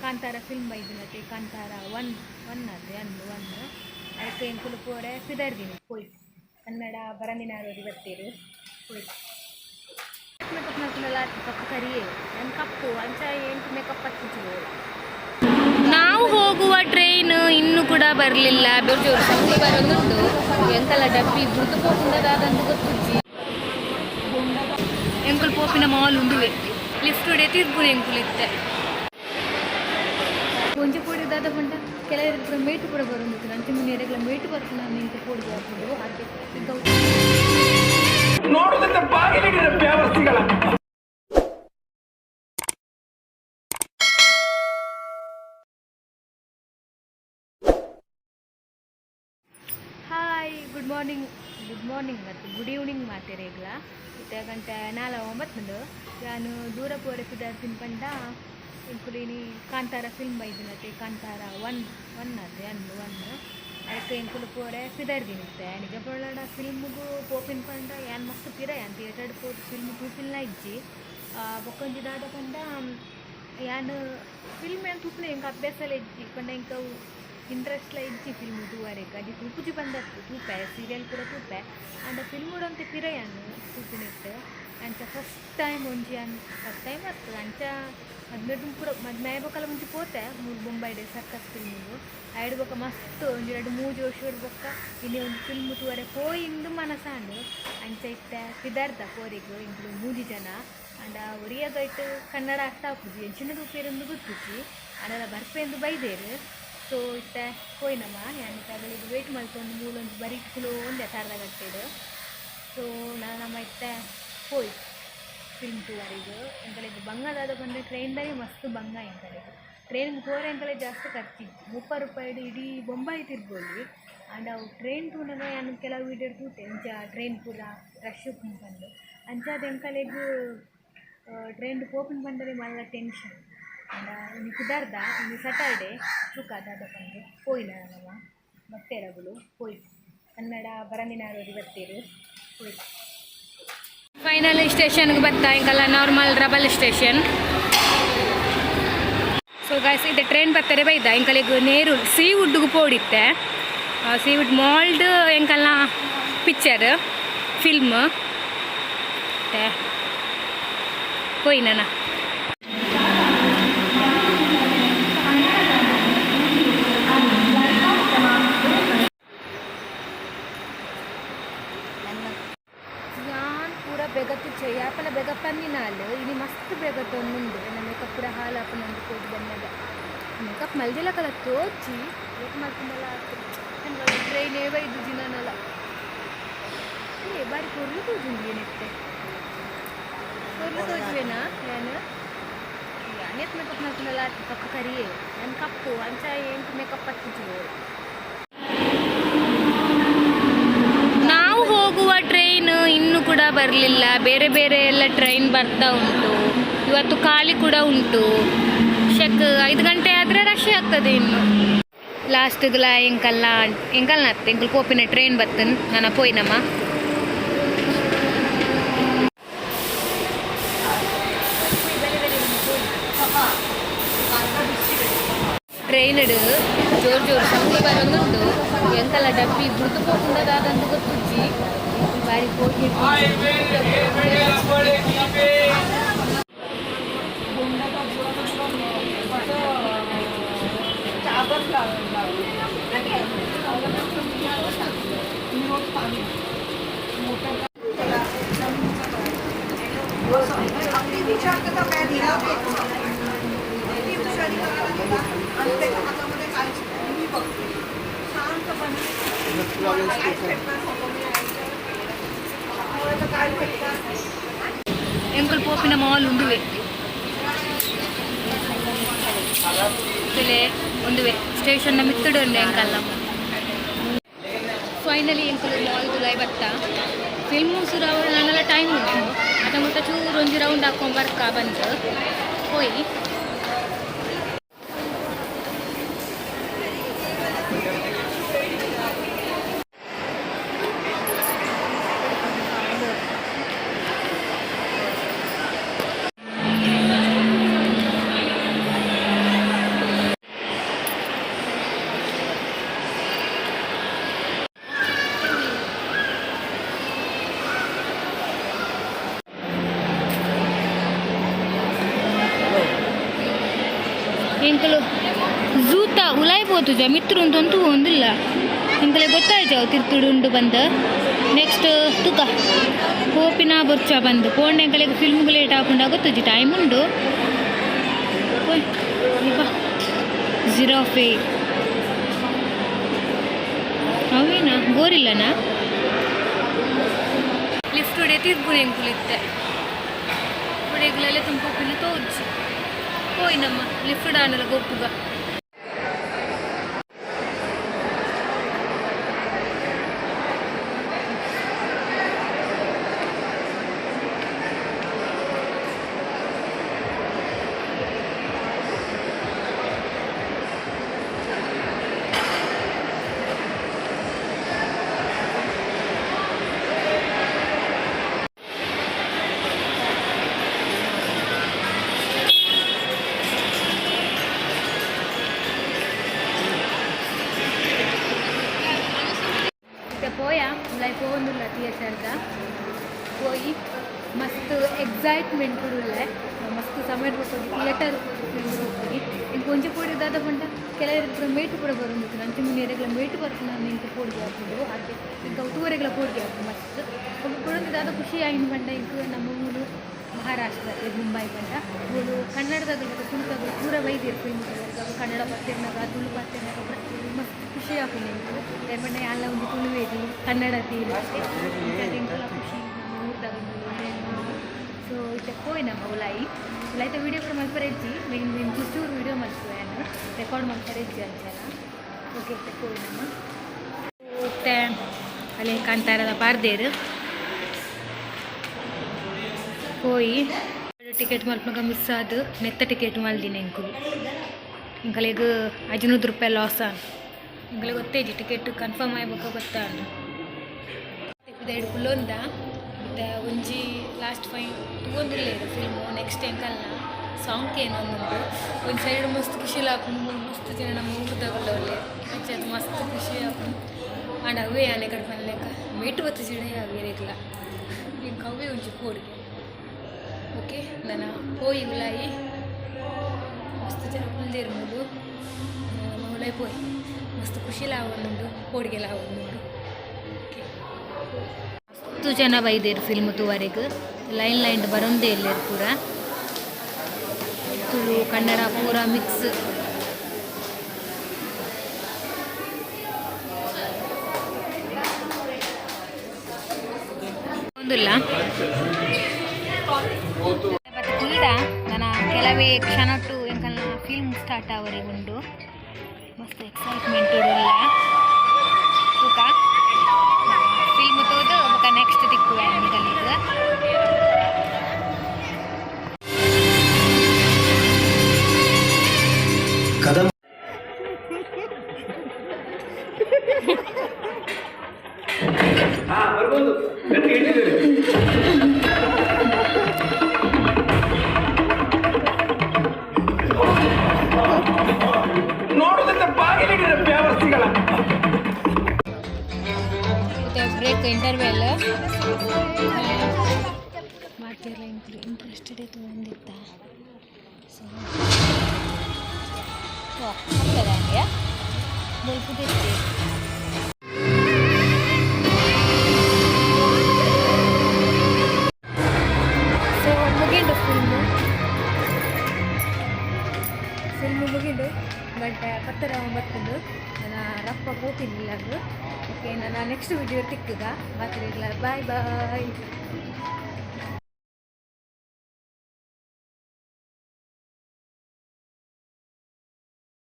ಕಾಂತಾರ ಫಿಲ್ಮ್ ಬೈದಿನತೆ. ಕಾಂತಾರ one one ಅದೇ ಅಂದು ಒನ್. ಅದಕ್ಕೆ ಎಂಕುಲು ಪೋರೆ ಪಿದರ್ದಿನಿ. ಪೋಯ್ ಕನ್ನಡ ಬರಂದಿನಾರೋರಿ ಬತ್ತೀರು. ಪೋಯ್ ಮೇಕಪ್ ಮಲ್ಪುನಲ ಕಪ್ಪು ಕರಿಯೇ ನನ್ನ ಕಪ್ಪು ಅಂಚ ಎಂಟು ಮೇಕಪ್ ಹತ್ತಿച്ചു. ನಾವು ಹೋಗುವ ಟ್ರೈನ್ ಇನ್ನೂ ಕೂಡ ಬರಲಿಲ್ಲ. ಜೋರು ಜೋರು ಸೌಂಡ್ ಬರೋದುಂಟು. ಎಂಕಲ ಡಬ್ಬಿ ಬುಡ್ದು ಪೋಪುಂಡದಾದಂದು ಗೊತ್ತುಜ್ಜಿ. ಎಂಕುಲು ಪೋಪಿನ ಮಾಲ್ ಉಂಡುವೆ. ಲಿಫ್ಟ್ ಉಡೆ ತಿರ್ಪುನ ಎಂಕುಲು ಇತ್ತೆ. ಒಂಜಿ ಪೋಡಿ ದಾದ ಪಂಡ ಕೆಲವರು ಪೂರ ಮೇಟು ಪೂರ ಬರೋದು. ಅಂಚೆ ಮುನ್ನ ಎಡೆಗಳ ಮೇಟು ಬರ್ಪುನ ಎಂಕು ಪೋಡಿ ಬರ್ಪುಂಡು ಆತೆ ಇಂಕ. ನೋಡುವುದಕ್ಕೆ ಬಾಗಿಲಿಡಿದ ಬ್ಯಾವರ್ಸಿಗಳ. Hi, good morning, good morning ಮತ್ತು ಗುಡ್ ಈವ್ನಿಂಗ್ ಮಾತೆರೆಗ್ಲ. ಇತ್ತೆ ಗಂಟೆ 4:09. ಯಾನು ದೂರ ಪೋರೆ ಪಿದಾರ್ತಿನ ಪಂಡ ಎಂಕುಲು ಇನಿ ಕಾಂತಾರ ಫಿಲ್ಮ್ ಬೈದಿನತೆ. ಕಾಂತಾರ ಒನ್ ಒನ್ ಅದೇ ಅಂದು ಒನ್. ಅದಕ್ಕೆ ಎಂಕುಲು ಪೋರೆ ಪಿದಾರ್ದಿನಿ ಇತ್ತೆ. ನಿಜ ಪೊಳ್ಳಡ ಫಿಲ್ಮ್ಗು ಪೋಪಿನ ಪಂಡ ಯಾನ್ ಮಸ್ತ್ ಪಿರ ಯಾನ್ ಥಿಯೇಟರ್ ಪೋದು ಫಿಲ್ಮ್ ತೂಪಿಲ್ಲ ಇಜ್ಜಿ. ಬೊಕ್ಕೊಂಜಿ ದಾದ ಪಂಡ ಯಾನ್ ಫಿಲ್ಮ್ ಯಾನ್ ತೂಪುನ ಎಂಕ್ ಅಭ್ಯಾಸಲ ಇಜ್ಜಿ. ಪಂಡ ಎಂಕ್ ಅವು ಇಂಟ್ರೆಸ್ಟ್ಲ ಇಜ್ಜಿ ಫಿಲ್ಮ್ ತೂವರೆಗ್. ಅಜ್ಜಿ ತೂಪುಜಿ ಪಂದತ್ತು, ತೂಪೆ, ಸೀರಿಯಲ್ ಪೂರ ತೂಪೆ. ಆಂಡ ಫಿಲ್ಮ್ ಒಂತೆ ಪಿರ ಯಾನ್ ತೂಪಿನೆಟ್. ಅಂಚ ಫಸ್ಟ್ ಟೈಮ್ ಒಂಜಿ ಯಾನ್, ಫಸ್ಟ್ ಟೈಮ್ ಅತ್ತು, ಅಂಚ ಮದ್ಮೆ ಪೂರ ಮದ್ಮೆ ಆಯಿ ಮುಂಚೆ ಪೋತೆ ಮೂಲು ಬೊಂಬೈಡ್ ಸರ್ಕಸ್ ಫಿಲ್ಮ್ಗು. ಐಡ್ ಬೊಕ್ಕ ಮಸ್ತ್ ಒಂಜಿ ರಡ್ಡ್ ಮೂಜಿ ವರ್ಷಡ್ ಬೊಕ್ಕ ಇನಿ ಒಂಜಿ ಫಿಲ್ಮ್ ತೂವರೆ ಪೋಯಿಂದು ಮನಸಾಂಡ್. ಅಂಚ ಇತ್ತೆ ಪಿದಾರ್ದ ಪೋರೆಗ್ ಎಂಕುಲು ಮೂಜಿ ಜನ. ಆಂಡ ಒರಿಯಗೈಟ್ ಕನ್ನಡ ಅರ್ಥ ಆಪುಜಿ, ಎಂಚಿನ ತೂಪೆರಂದು ಗೊತ್ತುಜ್ಜಿ. ಆಂಡಲ ಬರ್ಪೆಂದು ಬೈದೇರು. ಸೊ ಇತ್ತೆ ಪೋಯಿನಮ್ಮ. ಯಾನ್ ಇತ್ತೆ ಅಗಲಿಗ್ ವೇಟ್ ಮಲ್ತೊಂದು ಮೂಲೊಂದು ಬರಿಟ್ ಕುಲೋಂದೆ ತಾರ್ದಗಟ್ಟೆಡ್. ಸೊ ನನ ನಮ್ಮ ಇತ್ತೆ ಪೋಯಿ ಫಿಲ್ಮ್ ತೂವರೆಗ್. ಎಂಕಲೆಗ್ ಬಂಗ ದಾದ ಪಂಡ ಟ್ರೈನ್ದಾಗೆ ಮಸ್ತ್ ಬಂಗ. ಎಂಕಲೆಗ್ ಟ್ರೈನ್ ಪೋರೆ ಎಂಕಲೆ ಜಾಸ್ತಿ ಖರ್ಚಿಜ್ಜಿ. 30 ರೂಪಾಯಿಡ್ ಇಡೀ ಬೊಂಬಾಯಿ ತಿರ್ಗೊಲಿ. ಆಂಡ ಅವು ಟ್ರೈನ್ ತೂನಗ ಯಾನ್ ಕೆಲವು ವೀಡಿಯೋ ತೂತೆ, ಇಂಚ ಟ್ರೈನ್ ಪೂರ ರಶ್ ಉಪ್ಪುಂಡು ಪಂದ್. ಅಂಚಾದ್ ಎಂಕಲೆಗ್ ಟ್ರೈನ್ಡ್ ಪೋಪುನ ಪಂಡನೆ ಮಲ್ಲ ಟೆನ್ಷನ್. ಆಂಡ ಇನಿ ಪಿದಾರ್ದ. ಇನಿ ಸ್ಯಾಟರ್ಡೆ. ತೂಕ ದಾದ ಪಂದ್. ಪೋಯಿನ ನಮ ಬತ್ತೆರ್ ಅಗುಲು. ಪೋಯಿ ಕನ್ನಡ ಬರಂದಿನಾರೋರಿ ಬತ್ತೆರ್. ಪೋಯಿ ಫೈನಲ್ ಸ್ಟೇಷನ್ಗೆ ಬತ್ತ ಎಂಕಲ್ಲ, ನಾರ್ಮಲ್ ರಬಲ್ ಸ್ಟೇಷನ್. ಸೊ ಗಾಯ್ಸ್, ಇದೆ ಟ್ರೈನ್ ಬರ್ತಾರೆ ಬೈದ. ಎಂಕಲೆಗ್ ನೇರು ಸೀ ವುಡ್ಗೆ ಪೋಡಿತ್ತೆ. ಸೀ ವುಡ್ ಮಾಲ್ಡ್ ಎಂಕಲ್ನ ಪಿಕ್ಚರ್ ಫಿಲ್ಮ್. ಪೋಯಿನ. ಯಾನ್ ಪೂರ ಬೆಗತ್ತು, ಯಾಪಲ ಬೆಗಪಂದಿನಾಲ್ ಇನಿ ಮಸ್ತ್ ಬೆಗತ್ತೊಂದುಂಡು. ಎನ್ನ ಮೇಕಪ್ ಪೂರ ಹಾಲಾಪುನಂದು ಪೋದು ಬನ್ನಗ. ಮೇಕಪ್ ಮಲ್ದಿಲಕಲ ತೋಚಿ ಏತ್ ಮಲ್ಪುಂಡಲ. ಟ್ರೈನ್ ಬೈದುಜಿ ನನಲ. ಏ ಬಾರಿ ಪೊರ್ಲು ತೋಜುಂಡು. ಏನಿತ್ತೆ ಪೊರ್ಲು ತೋಜುವೆನಾ ಯಾನ್? ಯಾನ್ ಏತ್ ಮೇಕಪ್ ಮಲ್ಪುಂಡಲ ಕಪ್ಪು ಕರಿಯೇ ಯಾನ್ ಕಪ್ಪು ಅಂಚ ಎಂಕ್ ಮೇಕಪ್ ಪತ್ತುಜಿ. ನಾವು ಹೋಗುವ ಟ್ರೈನ್ ಇನ್ನೂ ಕೂಡ ಬರಲಿಲ್ಲ. ಬೇರೆ ಬೇರೆ ಎಲ್ಲ ಟ್ರೈನ್ ಬರ್ತಾ ಉಂಟು. ಇವತ್ತು ಖಾಲಿ ಕೂಡ ಉಂಟು. ಶಕ್ 5 ಗಂಟೆ ಆದರೆ ರಶ್ ಆಗ್ತದೆ ಇನ್ನು. ಲಾಸ್ಟ್ಗ್ಲ ಎಂಕಲ್ನ ಎಂಕಲ್ನ ಎಂಕಲ್ ಪೋಪಿನ ಟ್ರೈನ್ ಬತ್ತನ್. ನಾನು ಪೋಯಿನಮ್ಮ. ಟ್ರೈನ್ ಜೋರು ಜೋರು ಸೌಂಡ್ ಬರೋದುಂಟು. ಎಂಕಲ ಡಬ್ಬಿ ಬುಡ್ದು ಪೋಪುಂಡದಾದಂದು ಗೊತ್ತುಜ್ಜಿ. ಬಾರಿ ಪೋಡಿ. ಎಂಕುಲು ಪೋಪಿನ ಮಾಲ್ ಉಂಡುವೆ ಉಂಡುವೆ ಸ್ಟೇಷನ್ನ ಮಿತ್ತುಡು ಉಂಡು ಎಂಕಲ್ಲ. ಫೈನಲಿ ಎಂಕುಲು ಮಾಲ್ ದುಲಾಯಿ ಬತ್ತ. ಫಿಲ್ಮ್ ಸುರು ನನಲ ಟೈಮ್ ಉಂಟು. ಅದ ಮುಟ್ಟ ಚೂರು ಒಂಜಿ ರೌಂಡ್ ಹಾಕೊಂಡ್ ಬರ್ಕ ಬಂದು ಪೋಯಿ. ಎಂಕುಲು ಝೂತ ಉಲಾಯಿ ಪೋತುಜ ಮಿತ್ರು ಅಂತಂತೂ ಒಂದಿಲ್ಲ. ಎಂಕಲೆ ಗೊತ್ತಾಯ್ತು ತಿರ್ತುಡು ಉಂಡು ಬಂದು. ನೆಕ್ಸ್ಟ್ ತುಕ ಪೋಪಿನ ಬೊರ್ಚ ಬಂದು ಪೋಂಡ ಎಂಕಲೆಗ್ ಫಿಲ್ಮ್ಗೆ ಲೇಟ್ ಆಪುಂಡ ಗೊತ್ತುಜಿ. ಟೈಮ್ ಉಂಡು. ಓಯ್ ಜಿರಾಫೆ ಅವೇನಾ? ಗೋರಿಲ್ಲನಾ? ಲಿಫ್ಟ್ ಉಡೆ ತಿರ್ಗುನೆ ಎಂಕುಲು ಇತ್ತೆ. ಉಡೆಗ್ಲೆಲ್ಲ ತುಂಬ ತೋಜಿ. ಪೋಯ್ ನಮ್ಮ ಲಿಫ್ಟ್ ಆನಲ ಗೊಪ್ಪುಗ. ಇತ್ತೆ ಪೋಯ ಉಲಾಯಿ ಪೋವೊಂದುಲ್ಲ ಥಿಯೇಟರ್ದ. ಪೋಯಿ ಮಸ್ತ್ ಎಕ್ಸೈಟ್ಮೆಂಟ್ ಉಲ್ಲೆ. ಮಸ್ತ್ ಸಮಯ ಪೋದು ಥಿಯೇಟರ್ ಹೋಗಿ ಇಂಕ್ ಒಂಜಿ ಪೋಡಿ ದಾದ ಪಂಡ ಕೆಲವೆರ್ ಪೂರ ಮೇಟ್ ಪೂರ ಬರೊಂದಿತ್ತು. ಅಂಚೆ ಮುನಿಯರೆಗ್ಲ ಮೇಟ್ ಬರ್ಪುನ ಎಂಕ್ ಪೋಡಿಗೆ ಆಪುಂಡು. ಆತೆ ಎಂಕ್ ಅವು ತೂವರೆಗ್ಲ ಪೋಡಿಗೆ ಆಪುಂಡು ಮಸ್ತ್. ಬೊಕ್ಕ ಕುಡೊಂಜಿ ದಾದ ಖುಷಿ ಆಯಿನ ಪಂಡ ಎಂಕ್ ನಮ್ಮ ಮೂಲು ಮಹಾರಾಷ್ಟ್ರ ಮುಂಬೈ ಪಂಡ ಮೂಲು ಕನ್ನಡದಗಲು ಬೊಕ್ಕ ತುಳುತಗಲು ಪೂರ ಬೈದೆರ್ ಫಿಲ್ಮ್. ಕನ್ನಡ ಪಾತೆರ್ನಗ, ತುಳು ಪಾತೆರ್ನಗ ಪೂರ ಮಸ್ತ್ ಖುಷಿ ಆಪುಂಡು ಎಂಕ್. ದಾಯೆ ಪಂಡ ಯಾನ್ಲ ಒಂಜಿ ತುಳುವೆದಿ, ಕನ್ನಡತಿ ಅಂಚಾದ್ ಎಂಕುಲ ಖುಷಿ ನಮ್ಮ ಊರ್ದಗಲು. ಸೊ ಇತ್ತೆ ಪೋಯಿ ನಮ್ಮ ಉಲಾಯಿ. ಉಲಾಯಿತ ವೀಡಿಯೋ ಪೂರ ಮಲ್ಪರೆ ಇಜ್ಜಿ. ಮೇನ್ ಮೇನ್ ಚೂರು ವೀಡಿಯೋ ಮಲ್ಪುವೆ ಯಾನ್, ರೆಕಾರ್ಡ್ ಮಲ್ಪರೆ ಇಜ್ಜಿ ಅಂಚೆನ. ಓಕೆ, ಇತ್ತೆ ಪೋಯಿ ನಮ್ಮ. ಇತ್ತೆ ಅಲ್ಲೇ ಕಾಂತಾರದ ಪಾರ್ದೇರು. ಪೋಯಿ ಟಿಕೆಟ್ ಮಲ್ಪನಗ ಮಿಸ್ ಆದ್ ನೆತ್ತ ಟಿಕೆಟ್ ಮಲ್ದಿನ ಎಂಕುಲು. ಎಂಕಲೆಗ್ 500 ರೂಪಾಯಿ ಲಾಸ್ ಆಂಡ್. ಎಂಕಲೆಗ್ ಗೊತ್ತೇ ಇಜ್ಜಿ. ಟಿಕೆಟ್ ಕನ್ಫರ್ಮ್ ಆಯಿ ಬೊಕ್ಕ ಗೊತ್ತಾಂಡ್. ಪಿದಾಯ್ಡ್ ಕುಲ್ಲೊಂದ. ಇತ್ತೆ ಒಂಜಿ ಲಾಸ್ಟ್ ಫೈ ತೂವೊಂದುಲ್ಲೆರ್ ಫಿಲ್ಮು. ನೆಕ್ಸ್ಟ್ ಎಂಕಲ್ನ ಸಾಂಗ್ ಕೇನೊಂದುಂಡು. ಒಂಜಿ ಸೈಡ್ ಮಸ್ತ್ ಖುಷಿಲ ಆಪುಂಡು. ಮಸ್ತ್ ಜನ ನಮ್ಮ ಊರುದಗುಲು ಉಲ್ಲೆರ್. ಅಂಚಾದ್ ಮಸ್ತ್ ಖುಷಿ ಆಪುಂಡು. ಆಂಡ ಅವೇ ಯಾನ್ ಎಕಡೆ ಪನ್ಲೆಕ ಮೇಟ್ ಬತ್ತಿಜಿಡ ಅವೇರೆಗ್ಲ ಎಂಕ್ ಅವೇ ಒಂಜಿ ಪೋಡಿಗೆ. ಓಕೆ, ನನ ಪೋಯಿ ಉಲಾಯಿ. ಮಸ್ತ್ ಜನ ಕುಲ್ದೆರ್ ಮೂಲು. ಉಲಾಯಿ ಪೋಯಿ. ಮಸ್ತ್ ಖುಷಿಲ ಆವೊಂದುಂಡು, ಪೋಡಿಗೆಲ ಆವೊಂದುಂಡು. ಓಕೆ, ಮಸ್ತ್ ಜನ ಬೈದೆರ್ ಫಿಲ್ಮ್ ತೂವರೆಗ್. ಲೈನ್ ಲೈನ್ ಬರೊಂದೇ ಉಲ್ಲೆರ್ ಪೂರ. ತುಳು, ಕನ್ನಡ ಪೂರ ಮಿಕ್ಸ್. ಒಂದುಲ್ಲ ಕುಲ್ದ. ನನ ಕೆಲವೇ ಕ್ಷಣಟ್ಟು ಎಂಕಲ್ನ ಫಿಲ್ಮ್ ಸ್ಟಾರ್ಟ್ ಆವರೆಗುಂಡು. ಮಸ್ತ್ ಎಕ್ಸೈಟ್ಮೆಂಟ್ ಉಲ್ಲ. ತೂಕ, ಫಿಲ್ಮ್ ತೂದು ಬೊಕ ನೆಕ್ಸ್ಟ್ ತಿಕ್ಕುವೆ ನಿಕಲೆಗ್. कदम ಹಾ, ಬರ್ಬೋದು. ಗಟ್ಟಿ ಇಟ್ಟಿದ್ದೀರಿ. ನೋಡುವುದಕ್ಕೆ ಬಾಗಿಲಿಡಿರ ಬ್ಯಾವರ್ಸಿಗಳ. ಮತ್ತೆ ಬ್ರೇಕ್, ಇಂಟರ್ವೆಲ್. ಮಾತೆರ್ಲ ಇಂಟ್ರೆಸ್ಟೆಡ್ ತೂವೊಂದಿತ್ತ. ಸೊ ಆಗ್ತದೆ ಬೊಲ್ಪುದಿತ್ತೆ. ಸೊ ಮುಗಿಂಡು ಫಿಲ್ಮು. ಫಿಲ್ಮ್ ಮುಗಿಂಡು ಗಂಟೆ 8:50. ನನ್ನ ರಪ್ಪ ಪೋಪಿನಿಲ್ಲಾಗ. ಓಕೆ, ನನ್ನ ನೆಕ್ಸ್ಟ್ ವಿಡಿಯೋ ತಿಕ್ಕುಗ. ಮಾತೆರೆಗ್ಲ ಬಾಯ್ ಬಾಯ್.